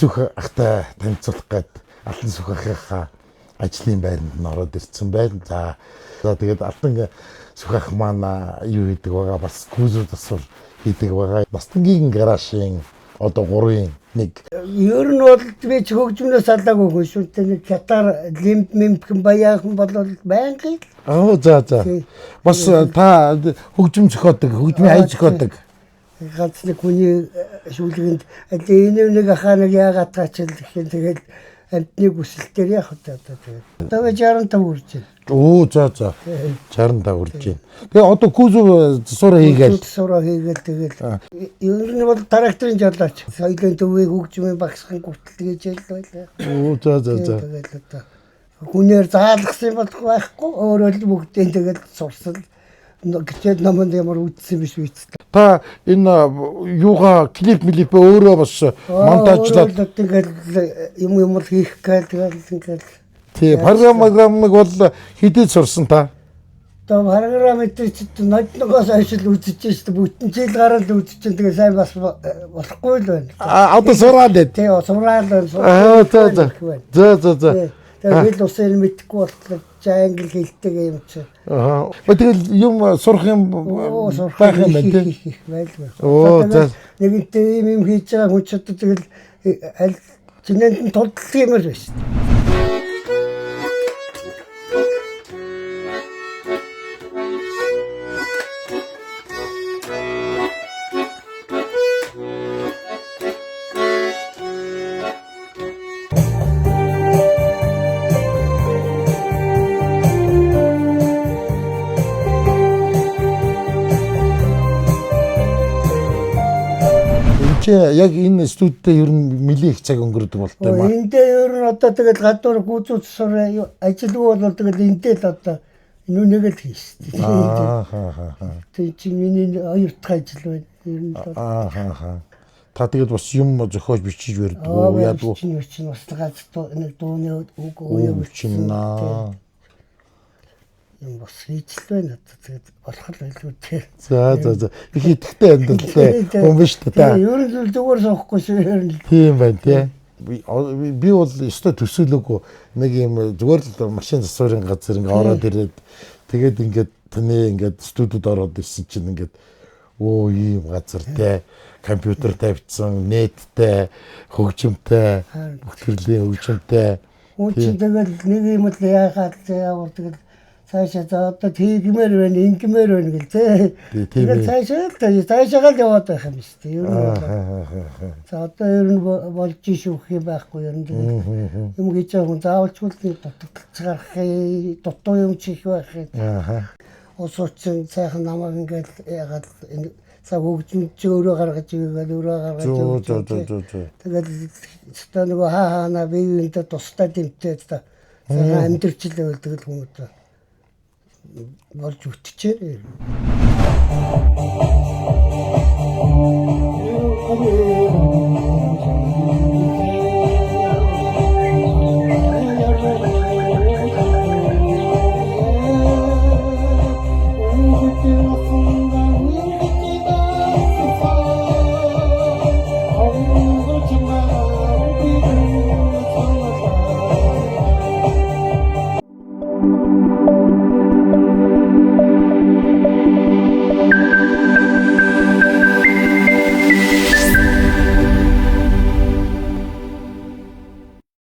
Алтансүх ахтай танилцуулах гээд Алтансүх ахынхаа ажлын байранд нь ороод ирсэн байна. За за, тэгээд Алтансүх ах маань юу хийдэг байгаа, бас кузов засвар хийдэг байгаа. Бастангийн гаражийн одоо 3-ын 1. Ер нь бол би ч хөгжмнөөс алаагүй хүн шүү дээ. Нэг гитар лимп мимпхэн баяахан бол байнгын л. Аа, за за. Бас та хөгжим зохиодог, хөгжмийн аян зохиодог. Ганц нэг хүний шүлгэнд аль энэ нэг ахаа нэг яагаад таачил гэх юм, тэгэл амтны хүсэлтээр яах вэ одоо тэгээд. Одоо би 65 хүрч байна. Оо, за за. 65 хүрч байна. Тэгээ одоо кузов засвар хийгээл. Сураа хийгээл, тэгэл. Ер нь бол тракторын жолооч. Соёлын төвийн хөгжмийн багшхан гүтэл хийж л байлаа. Оо, за за за. Тэгэл одоо хүнээр заалгасан болох байхгүй, өөрөө л бүгдийн тэгэл сурсал гिचээд номонд ямар үдсэн биш үст. Та энэ юугаа клип млип өөрөө бас монтажлаад тэгэл юм юм л хийх гээл тэгэл ингээл. Тий, програмыг бол хэдий сурсан та? Одоо програм энэ чи нодногоос хойш л үзэж шүү дээ. Бүтэн жил гараад л үзэж чинь тэгээ сайн бас болохгүй л байна. А, одоо сураад байд. Тий, сураал байна. Аа, за за. За за за. Тэгээ хэл усын мэдэхгүй болтлоо англи хэлтэй юм чи. Аа. Тэгэл юм сурах юм байх юм байна, тий. Байлгүй. Оо, за. Нэгэнтээ ийм юм хийж байгаа хүн ч одоо тэгэл аль чинээнд нь тулдлах юм л байна шүү дээ. Энд чи яг энэ студидээ ер нь нэлээд их цаг өнгөрдөг болтой юм аа. Эндээ ер нь одоо тэгэл гадуур гүйцүүц сураа ажилгүй бол тэгэл эндээ л одоо нүнийг л хийн шүү дээ. Аа ха ха. Тэг чи миний хоёр дахь ажил байна. Ер нь бол Аа ха ха. Та тэгээд бас юм зохиож бичиж барьдаг уу, яадаг уу? Чинь бас гац нэг дууны үг өөе Бичнэ. Юм бас хийж л байна одоо, тэгээд болох л байлгүй дээ. За за за. Их идэвхтэй амьдралтай хүн биш үү та? Ер нь зүгээр суухгүй шүү ер нь. Тийм байна, тий. Би бол ёстой төсөөлөөгүй, нэг юм зүгээр л машин засварын газар ингээ ороод ирээд, тэгээд ингээд таны ингээд студид ороод ирсэн чинь ингээд өө ийм газар те, компьютер тавьчихсан, нэттэй, хөгжимтэй, бүх төрлийн хөгжимтэй. Үн чинь тэгэл нэг юм л яахаад яавар тэгэл цаашаа за одоо тийгмээр байна, ингэмээр байна гэл тэ. Тэгэл цаашаа л цаашаа л яваад байх юм шүү дээ. Ер нь бол за одоо ер нь болж шүүх юм байхгүй, ер нь тэгэл юм хийж байгаа хүн заавалчгүй нэг дутагдaltaж гарах, дутуу юм чих байх юм. Ус учин сайхан намайг ингээл яагаад энэ цаг хөгжим чи өөрөө гаргаж игээл өөрөө гаргаж өгч. Тэгэл өстой нөгөө хаа хаана бие биендээ тустай дэмтэй сайхан амьдэрч л байвал тэгэл хүн одоо болж үтчихээ.